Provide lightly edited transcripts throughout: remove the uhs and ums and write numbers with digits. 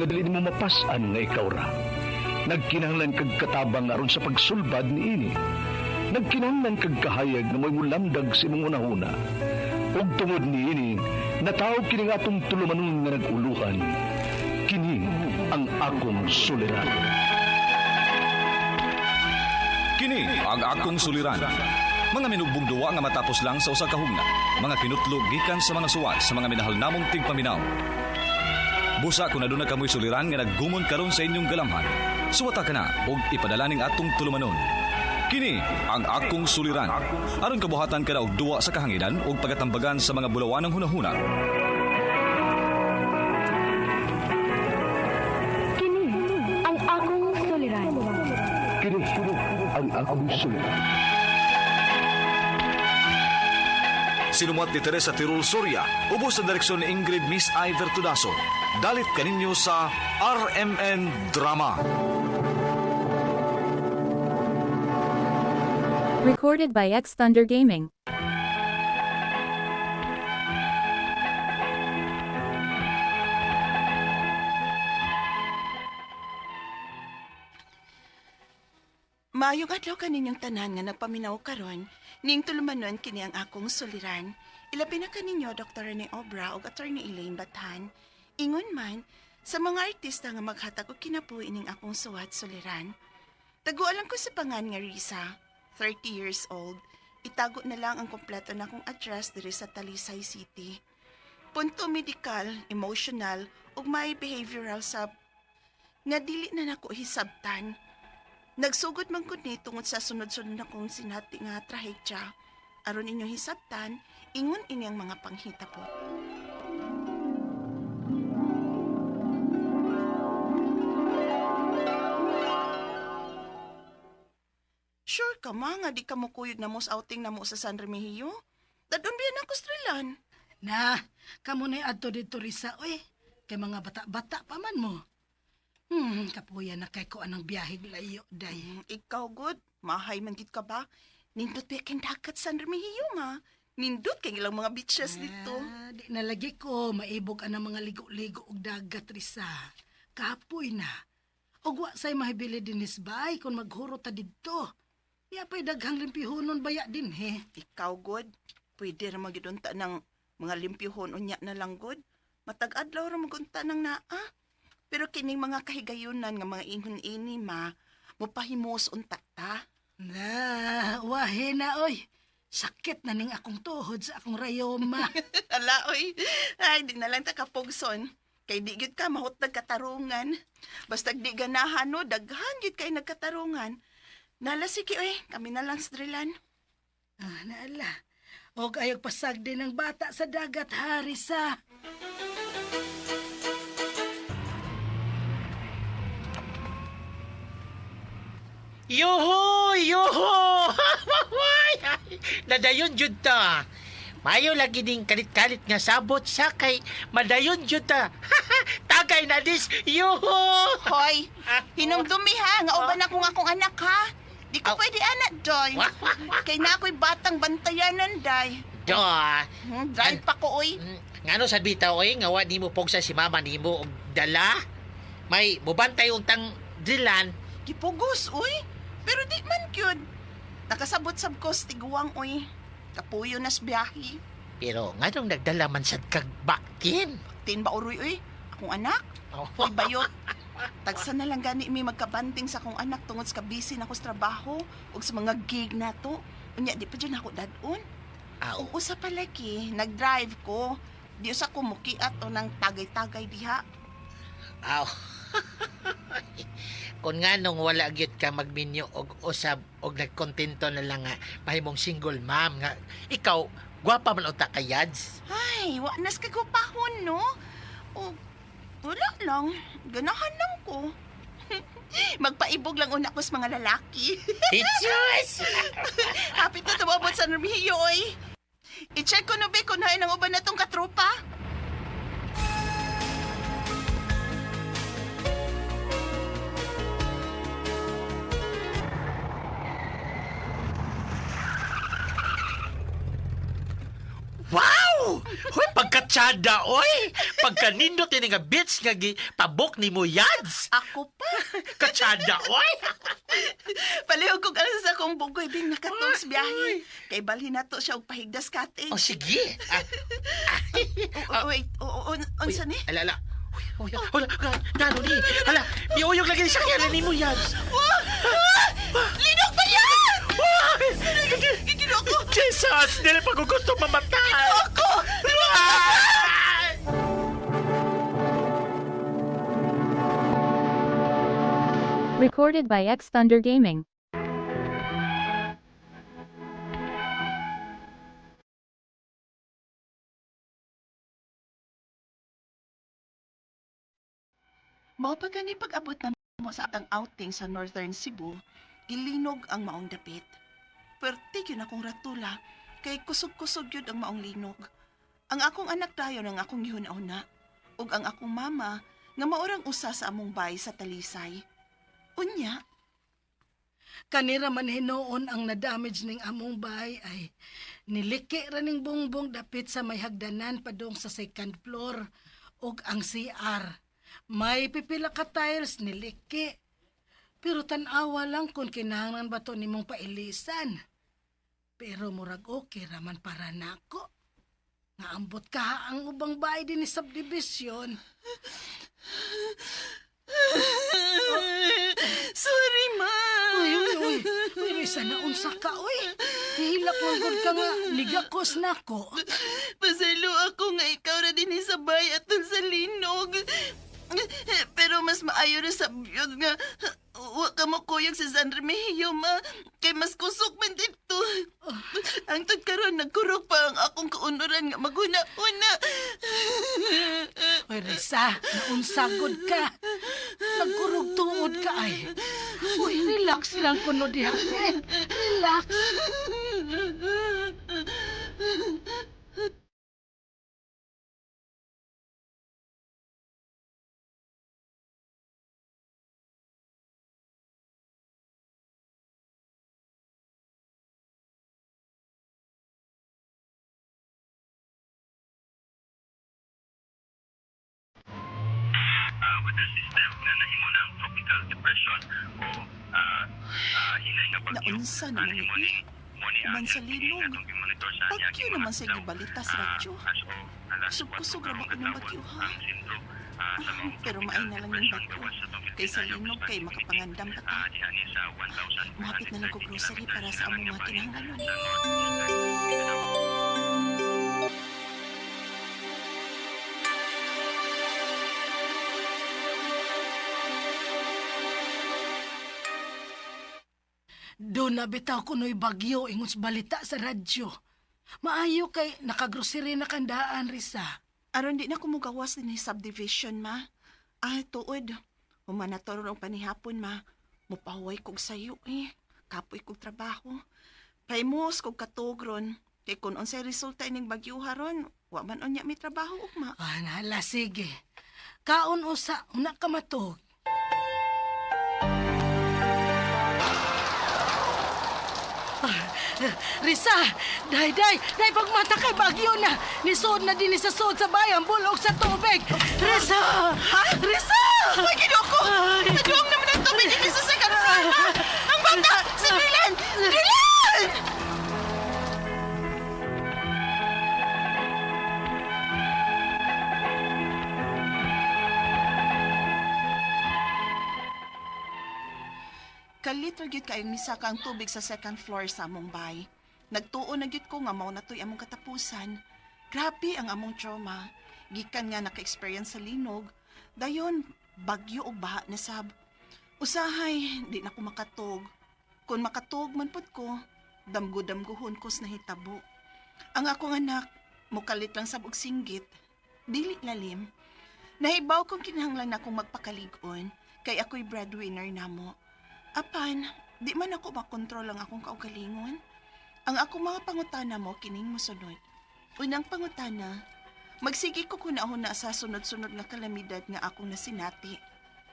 nga dili nimo mapas-an nga ikaw ra. Nagkinahanglan kag katabang aron sa pagsulbad niini. Nagkinahanglan kag kahayag nga mo'y mulamdag sa imong hunahuna. Ug tungod niini, natawo kini nga atong tulumanon nga nag-uluhan. Kini ang akong suliran. Kini ang akong suliran. Mga minugbong duwa nga matapos lang sa usa ka hugna. Mga kinutlog gikan sa mga suwat sa mga minahal namong tigpaminaw. Busa kung aduna kamoy suliran nga naggumon karon sa inyong galamhan. Suwata ka na og ipadala ning atong tulumanon. Kini ang akong suliran. Aron kabuhatan ka na og duwa sa kahanginan ug pagatambagan sa mga bulawanang hunahuna. Kini ang akong suliran. Kini ang akong suliran. Sinumuat ni Teresa Tirul Soria, ubos sa direksyon ni Ingrid Miss Iver Tudaso. Dalit kaninyo sa RMN Drama. Recorded by X Thunder Gaming. Maayong adlaw kaninyong tanan nga nagpaminaw karon, ning tulumanon kini ang akong suliran. Ilabi na kaninyo Dr. Rene Obra ug Attorney Elaine Bathan. Ingon man sa mga artista nga maghatag og kinabuhi ning akong suwat suliran. Taguan lang ko sa pangan nga Risa, 30 years old. Itago na lang ang kompleto na akong address diri sa Talisay City. Punto medical, emotional ug may behavioral sab nga dili na nako hisabtan. Nagsugod man gud ni tungod sa sunod-sunod na kong sinati nga trahedya. Aron inyong hisabtan, ingon ini ang mga panghitabo. Sure ka ma nga di ka mukuyog na mo sa outing na mo sa San Remigio? Dadon biyan ako Strilan. Na, kamo na adto dito Risa, oy. Kay mga bata-bata pa man mo. Kapuya na kay ko anang biyahe layo, day. Ikaw good, mahay man gid ka ba? Nindot biya kang dagat San Remigio ma. Nindot kay ilang mga beaches dito. Ah, di na lagi ko maibog anang mga ligo-ligo og dagat Risa. Kapoy na. Og wa say mahibili dinis bay kung maghuro ta didto. Iya pa'y daghang limpihonon baya din he. Ikaw good, pwede ra magidunta ng mga limpyuhon unya na lang good. Matag adlaw ra magunta ng naa. Pero kining mga kahigayunan nga mga ingon ini ma, mupahimos unta ta. Na, wahe na oy. Sakit na ning akong tuhod sa akong rayoma. Ala oy, ay di na lang ta kapugson. Kay di gyud ka mahutdag katarungan. Basta di ganahan no, daghan gyud kay nagkatarungan. Nala sige oy, kami na lang sa drilan. Ah, naala. Og ayog pasag din ang bata sa dagat, Harisa. Yuhu! Yuhu! Nadayon jud ta. Mayo lagi ding kalit-kalit nga sabot sa kay madayon jud ta. Tagay na dis. Yuhu! Hoy, hinumdumi ha, nga uban akong akong anak ha. Di ko Aw. pwede anak, Joy. Kay na ako'y batang bantayanan, day. Do. Drive pa ko, oy. Ngano sa bitaw oy nga wa nimo pugsa si mama nimo og dala? May bubantay untang dilan. Gipugos, oy. Pero di man cute. Nakasabot sab ko sa tiguang, oy. Kapuyo nas biyahe. Pero nganong nagdala man sad kag baktin? Tin ba uroy, oy? Akong anak. Oh. Oy, bayot. Tagsa na lang gani mi magkabanting sa akong anak tungod sa kabisi na ko sa trabaho ug sa mga gig nato. Unya, di pa dyan ako dadon. Aw. Ug usa pa lagi, nag-drive ko. Di usa ko mukiat o nang tagay-tagay diha. Aw. Kung nga nung wala gyud ka magminyo og usab og nagkontento na lang nga mahimong single mom nga ikaw gwapa man unta ka yads. Ay, wa nas kagupahon, no? O, wala lang. Ganahan lang ko. Magpaibog lang una ko sa mga lalaki. Itsus! Hapit na tumabot sa Remigio, oy. I-check ko no, be, kung hain ang uban na tong katropa. Wow! Hoy, pagka Katsada, oy! Pagkanindot ini nga beach nga gi pabok ni mo yads. Ako pa. Katsada, oy! Palihog kog alas sa akong bugoy bing nakatong sa biyahe. Kay balhin nato siya og pahigdas cottage. Oh, sige. Ah, Oh, wait, oh, unsa ni? Ala, ala. Uy, uy, uy, nano ni? Hala, miuyog lagi sa kaya ni mo yads. Linog ba yan? Ginoo ko! Jesus, dili pa ko gusto mamatay. Ako! Ah! Recorded by X Thunder Gaming. Mao pa gani pag-abot na mo sa atang outing sa Northern Cebu, gilinog ang maong dapit. Perti yun akong ratula, kay kusog-kusog yun ang maong linog. Ang akong anak dayon ang akong gihuna-una, ug ang akong mama nga maurang usa sa among bay sa Talisay. Unya, Kanira man hinuon ang na-damage ning among bahay ay niliki ra ning bongbong dapit sa may hagdanan padung sa second floor ug ang CR. May pipila ka tiles niliki. Pero tan-awa lang kung kinahanglan ba to nimong pailisan. Pero murag okay ra man para nako. Nga ambot ka ang ubang bahay din ni subdivision. Sorry, ma. Uy, uy, uy. Uy, Risa, naunsa ka, uy. Hihilak man gud ka nga, nigakos na ko. Pasaylo ako nga ikaw ra din sa bay atol sa linog. Pero mas maayo ra sa biyod nga wa ka mo kuyog sa San Remigio, ma. Kay mas kusog man dito. Ang tod karon nagkurog pa ang akong kaunuran nga maghuna-una. Uy, Risa, naunsa gud ka. Nagkurog tuod ka ay. Uy, relax lang kuno diha. Eh, relax. Naunsa naman ni Man sa linog. Bagyo naman sa gibalita sa radyo. Kusog-kusog ra ba ko ng bagyo ha? Pero maay na lang yung bagyo. Kay sa linog kay makapangandam pa ta. Mahapit na lang ko grocery para sa among mga kinahanglanon. Doon na bitaw kuno'y bagyo ingon sa balita sa radyo. Maayo kay nakagrocery na kandaan, Risa. Aron di na kumugawas din subdivision, ma. Ah, tuod. Humanatoro ang panihapon, ma. Mupahuway kog sayo, eh. Kapoy kog trabaho. Paimos kog katugron. Kay kung unsay resulta ining bagyo haron, wa man unya may trabaho ugma. Ah, nahala, sige. Kaon usa, una ka matug. Ah, Risa, day, day, day, pagmata kay bagyo na. Nisod na din sa sod sa bayan, bulok sa tubig. Risa! Ha? Risa! Ay, Ginoo ko! Ay. Naduong naman ang tubig dito sa second floor, ma! Ang bata! Si Dylan! Dylan! Kalit ra gyud kaayong misaka ang tubig sa second floor sa among bay. Nagtuo na gyud ko nga mao na to'y among katapusan. Grabe ang among trauma. Gikan nga naka-experience sa linog, dayon bagyo og baha na sab. Usahay, di na ko makatog. Kung makatog man pud ko, damgo-damgohon ko sa nahitabo. Ang akong anak, mukalit lang sab og singgit. Dili lalim. Nahibaw kong kinahanglan akong magpakalig-on, kay ako'y breadwinner namo. Apan, di man ako makontrol ang akong kaugalingon. Ang akong mga pangutana mo kining mosunod. Unang pangutana, magsige ko kunahuna sa sunod-sunod nga kalamidad nga akong nasinati.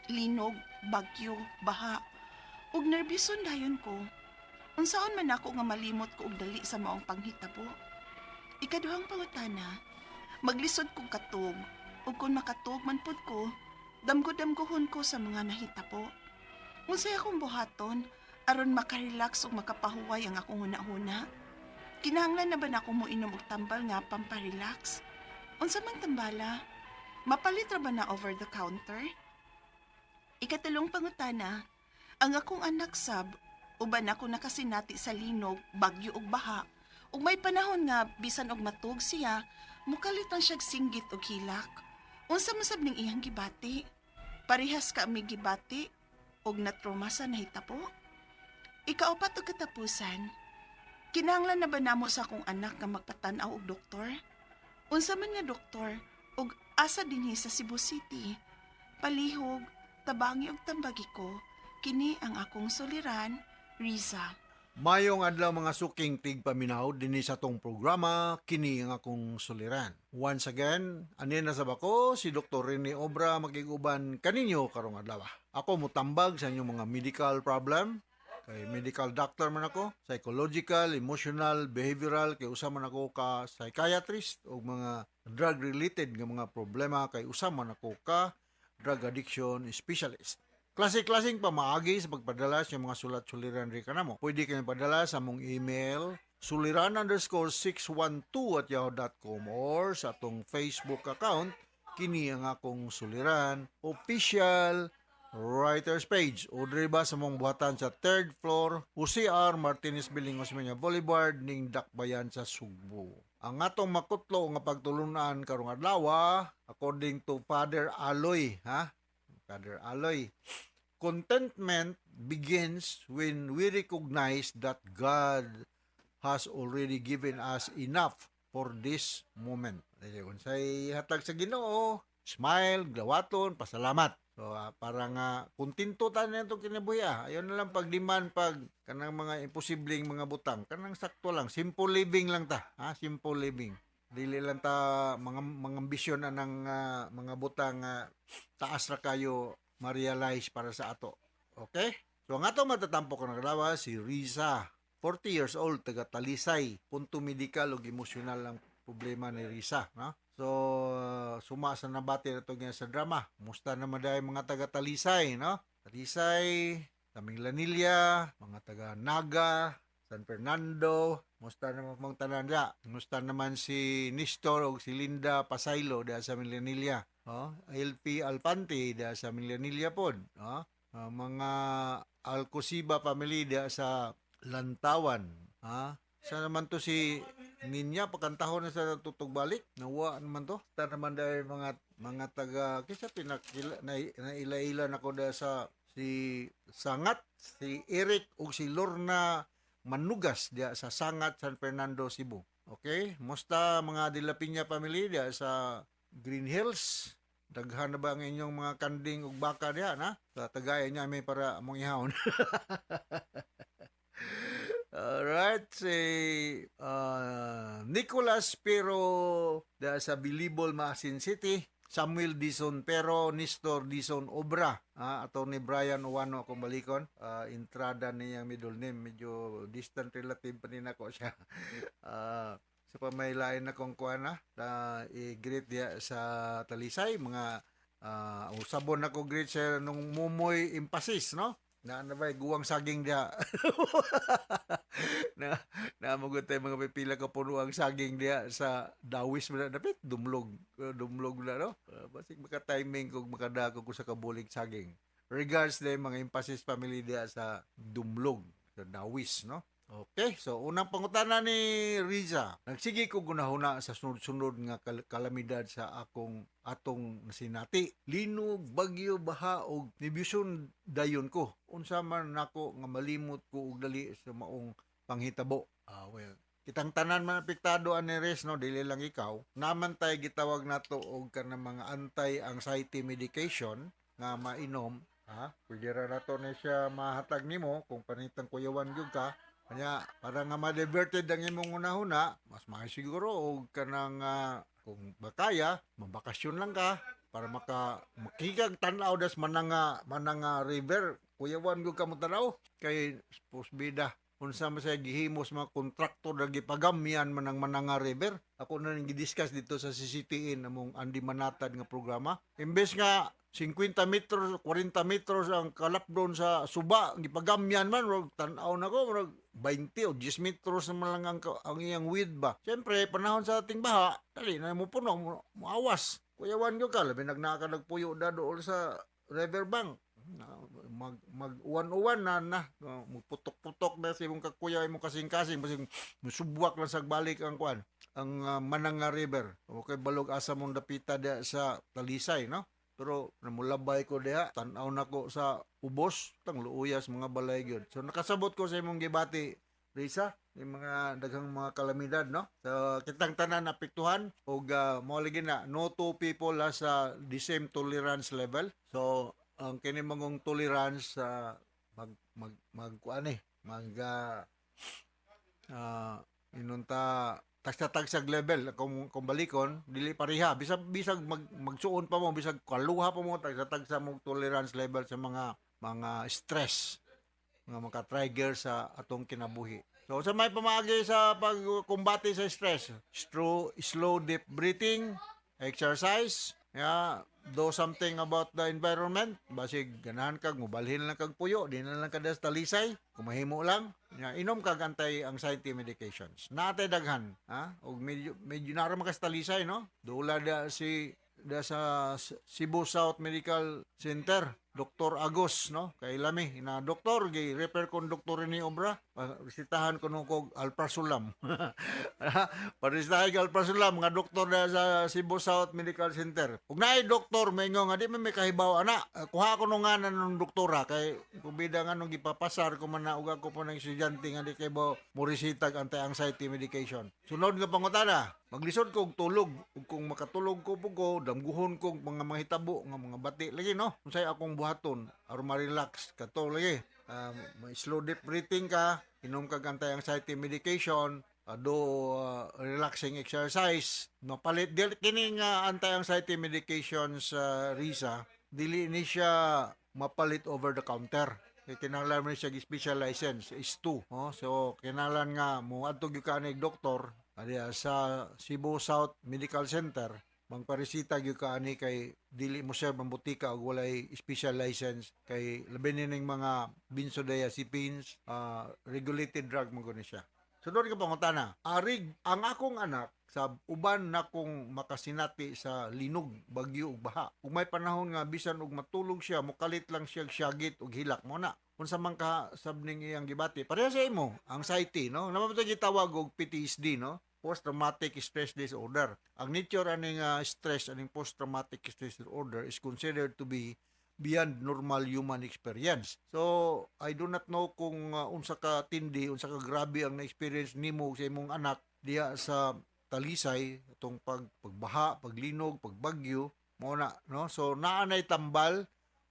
Linog, bagyo, baha. Ug nerbyuson dayon ko. Unsaon man ako nga malimot ko og dali sa maong panghitabo. Ikaduhang pangutana, Maglisod kong katog, ug kung makatog man pud ko, damgo-damgohon ko sa mga nahitabo. Unsay akong buhaton aron makarelax ug makapahuway ang akong hunahuna? Kinahanglan na ba na akong moinom og tambal nga pamparelax? Unsa man tambala? Mapalit ra ba na over the counter? Ikatulong pangutana, ang akong anak sab, uban ako nakasinati sa linog, bagyo ug baha. Ug may panahon nga bisan og matug siya, mukalitan siyag singgit og hilak. Unsa man sab ning iyang gibati? Parehas ka mi gibati og natroma sa nahitabo? Ikaupat og katapusan, kinahanglan na ba namo sa akong anak nga magpatan-aw og doktor? Unsa man nga doktor ug asa dinhi sa Cebu City? Palihog, tabangi og tambagi ko, kini ang akong suliran, Riza. Mayong adlaw, mga suking tigpaminaw, dinhi sa atong programa "Kini ang Akong Suliran". Once again, ani na sab ako, si Dr. Rene Obra, makiguban kaninyo karong adlaw. Ako mutambag sa inyong mga medical problem kay medical doctor man ako, psychological, emotional, behavioral kay usa man ako ka psychiatrist, ug mga drug related nga mga problema kay usa man ako ka drug addiction specialist. Klase-klaseng pamaagi sa pagpadala sa mga sulat suliran ri kanamo. Pwede kayo padala sa among email suliran_612@yahoo.com or sa atong Facebook account, "Kini ang Akong Suliran Official Writers Page, o diri ba sa mong buhatan sa third floor, UCR Martinez Building, Osmeña Boulevard, ning Dakbayan sa Sugbo. Ang atong makutlo nga pagtulunan karong adlaw, according to Father Aloy, ha? Father Aloy, contentment begins when we recognize that God has already given us enough for this moment. Dili, unsay hatag sa Ginoo, smile, glawaton, pasalamat. So para nga kontento ta na itong kinabuhi ah. Ayaw na lang pagdiman pag kanang mga imposibleng mga butang. Kanang sakto lang, simple living lang ta, ha? Simple living. Dili lang ta mga ambisyon anang mga butang nga taas ra kayo ma-realize para sa ato. Okay? So ang ato matatampo karong adlaw, si Riza, 40 years old, taga Talisay, punto medical ug emosyonal ang problema ni Riza, no? So suma sa nabati na to nga sa drama. Musta naman dahil mga taga Talisay, no? Talisay, Minglanilla, mga taga Naga, San Fernando, musta naman mong tanan dia. Musta naman si Nestor ug si Linda Pasaylo diha sa Minglanilla. Oh, LP Alpante diha sa Minglanilla pod, no? Mga Alcosiba family diha sa Lantawan, ha? Sa naman to si Ninya pagkantahon na sa tutugbalik, nawa naman to. Ta naman dahil mga taga kisa pinakila na, naila-ila nako dahil sa si Sangat, si Eric ug si Lorna Manugas diya sa Sangat, San Fernando, Cebu. Okay? Musta mga De La Peña family diya sa Green Hills? Daghan na ba ang inyong mga kanding ug baka diya na? Sa tagay niya may para among ihawon. Alright, si Nicolas Pero da sa Bilibol, Maasin City, Samuel Dison Pero, Nestor Dison Obra, ato ni Brian Uwano akong balikon. Entrada niyang middle name, medyo distant relative pa din ako siya. Sa pamaylain na kong kuan na, i-greet diya sa Talisay, mga usabon ako greet sa nung Mumoy Emphasis, no? Na ano ba, guwang saging diya. Na na mo tayo mga pipila ka puno ang saging diya sa Dawis man na dapit dumlog. Dumlog na, no? Basig maka-timing kog makadako ko sa kabulig saging. Regards din mga Emphasis family diya sa Dumlog, sa Dawis, no? Okay, so unang pangutana ni Riza. Nagsige ko gunahuna sa sunod-sunod nga kalamidad sa akong atong nasinati. Linog, bagyo, baha og nibiyuson dayon ko. Unsa man nako nga malimot ko og dali sa maong panghitabo? Ah, well, kitang tanan man apektado ani res, no, dili lang ikaw. Naman tay gitawag nato og kanang mga anti-anxiety medication nga mainom, ha? Pwede ra nato ni siya mahatag nimo kung panitang kuyawan gyud ka. Kanya para nga ma-diverted ang imong hunahuna, mas maayo siguro og kanang kung bakaya, mabakasyon lang ka para maka makigag tan-aw das Mananga River. Kuyawan gyud ka mo tan-aw kay bida. Unsa man siya gihimo sa mga kontraktor na gipagamyan man ang Mananga River. Ako na ning gidiscuss dito sa CCTN among Andy Manatad nga programa. Imbes nga 50 metros, 40 metros ang kalapdon sa suba, gipagamyan man, murag tan-aw na ko, murag 20 o 10 metros naman lang ang iyang width ba. Siyempre, panahon sa ating baha, dali na mo puno, moawas. Kuyawan ko ka, labi nagnaka nagpuyo da dool sa riverbank. Na, mag mag uwan-uwan na na muputok-putok na sa imong kakuyaw, imong kasing-kasing, basig musubwak lang sa balik ang kuan, ang Mananga River. Okay, balog asa mong dapita diha sa Talisay, no? Pero namulabay ko diha, tan-aw nako sa ubos, tang luuyas mga balay gyud. So nakasabot ko sa imong gibati, Risa, yung mga daghang mga kalamidad, no? So kitang tanan apektuhan og mao lagi na no two people has the same tolerance level. So ang kini mangong tolerance sa mag mag mag kuan eh, mag inunta tagsa-tagsag level. Kung balikon, dili pareha, bisag bisag magsuon pa mo, bisag kaluha pa mo, tagsa-tagsa mo tolerance level sa mga stress nga maka-trigger sa atong kinabuhi. So sa may pamaagi sa pagkumbate sa stress: slow, slow deep breathing, exercise, yeah, do something about the environment. Basig ganahan kag mobalhin lang kag puyo, di na lang kada sa Talisay, kumahimo lang. Ya, inom kag anti-anxiety medications. Naatay daghan, ha? Og medyo medyo nara man ka sa Talisay, no? Dula da si da sa Cebu South Medical Center, Dr. Agos, no? Kay lami na doktor, gi refer kon doktor ni Obra, resitahan ko nung kog alprazolam. Paresitahan kog alprazolam nga doktor na sa Cebu South Medical Center. Ug naay doktor maingon nga di man may kahibaw ana, kuha ko nung ngalan ng doktora kay kubida nga nung gipapasar ko man na ug ako po ng estudyante nga di kay mo moresitag anti-anxiety medication. Sunod nga pangutana: maglisod ko og tulog ug kung makatulog ko po ko, damguhon ko mga mahitabo nga mga bati lagi, no? Unsay akong buhaton aron ma-relax? Kato lagi, may slow deep breathing ka, inom kag anti-anxiety medication, do relaxing exercise. Mapalit dili kini nga anti-anxiety medications sa Risa, dili ni siya mapalit over the counter kay kinahanglan mo siya special license is 2, oh. So kinahanglan nga mo adto gyud ka ni doktor adiya sa Cebu South Medical Center, mangparesita gyud ka ani kay dili mo sir mambutika og walay special license kay labi ni ning mga benzodiazepines, regulated drug man gud ni siya. So doon ka pangutana: arig ang akong anak sa uban na kong makasinati sa linog, bagyo ug baha. Ug may panahon nga bisan og matulog siya, mokalit lang siya og syagit ug hilak mo na. Unsa man ka sab ning iyang gibati? Pareha sa imo, anxiety, no? Naa man gitawag og PTSD, no? Post-traumatic stress disorder. Ang nature aning stress, aning post-traumatic stress disorder is considered to be beyond normal human experience. So, I do not know kung unsa ka tindi, unsa ka grabe ang na-experience nimo sa imong anak diha sa Talisay atong pagbaha, paglinog, pagbagyo, mao na, no? So, naa nay tambal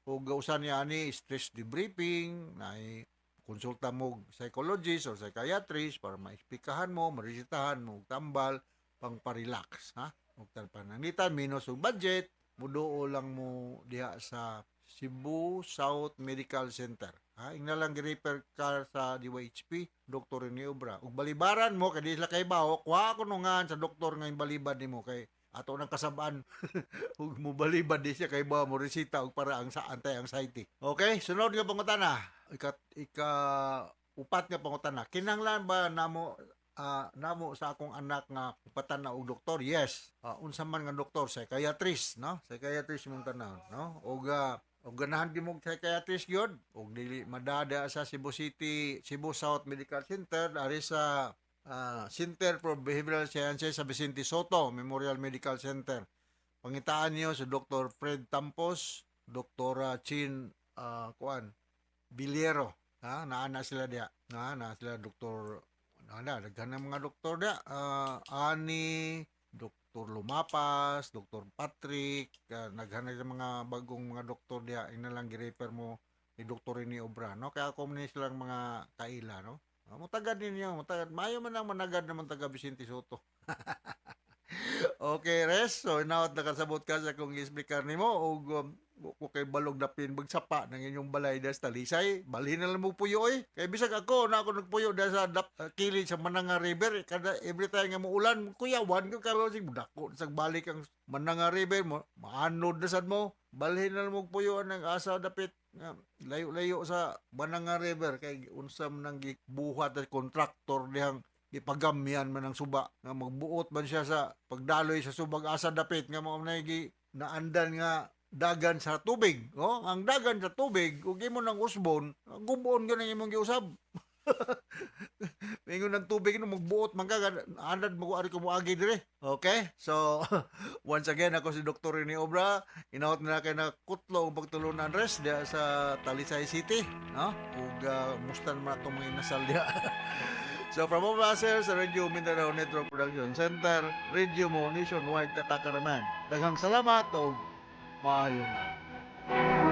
ug usa niya ani stress debriefing, naay konsulta mo og psychologist or psychiatrist para maesplikahan mo, maresitahan mo og tambal pang pa-relax, ha? Ug pananglitan minus og budget, muduol lang mo diha sa Cebu South Medical Center. Ha, ingna lang gi-refer ka sa DYHP, Dr. Rene Obra. Ug balibaran mo kay di sila kay bawo, kuha ko nungan sa doktor nga balibad nimo kay ato nang kasabaan ug mo balibad di siya kay ba mo resita og para ang sa anti-anxiety. Okay, sunod nga pangutana. Ika upat nga pangutana. Kinahanglan ba namo sa akong anak nga ipatan-aw og doktor? Yes. Unsa man nga doktor? Psychiatrist, no? Psychiatrist mong tan-aw, no? Og ganahan gyud mo og psychiatrist gyud og dili madada sa Cebu City, Cebu South Medical Center, ari sa Center for Behavioral Sciences sa Vicente Sotto Memorial Medical Center. Pangitaan niyo si Dr. Fred Tampos, Dr. Chin kuan Biliero. Ha, naa na sila diha. Naa na sila Dr. Naa na daghan ng mga doktor diha. Ani Dr. Lumapas, Dr. Patrick, naghan na mga bagong mga doktor diha. Ina lang gi-refer mo ni Dr. Rene Obra, no? Kaya ako ni silang mga kaila, no? Mutagad ninyo, mutagad. Maayo man ang managad naman taga Vicente Sotto. Okay, res. So, inaot nakasabot ka sa akong i-explicar nimo ug Ko kay balog dapin magsapa ng inyong balay das Talisay, balhin na lang mo puyo oy. Kay bisag ako na ako nagpuyo da sa kilid sa Mananga River, kada every time nga muulan, kuyawan ko karon sig dako sa balik ang Mananga River mo, maanod na sad mo. Balhin na lang mo puyo ang asa dapit nga layo-layo sa Mananga River kay unsa man ang gibuhat at kontraktor dihang gipagamyan man ang suba nga magbuot man siya sa pagdaloy sa subag asa dapit nga mao na gi naandan nga dagan sa tubig, oh. Ang dagan sa tubig ug imo nang usbon, gubon gyud ang imong giusab. Ingon ng tubig no magbuot man ka, anad mo ari ko moagi dire. Okay, so once again, ako si Dr. Rene Obra, inahot na kay na kutlo ang pagtulunan res diya sa Talisay City, no? Ug mustan man atong mga inasal diya. So from all of us here sa Radio Mindanao Network Production Center, Radio mo nationwide, tatakaraman. Daghang salamat og maayong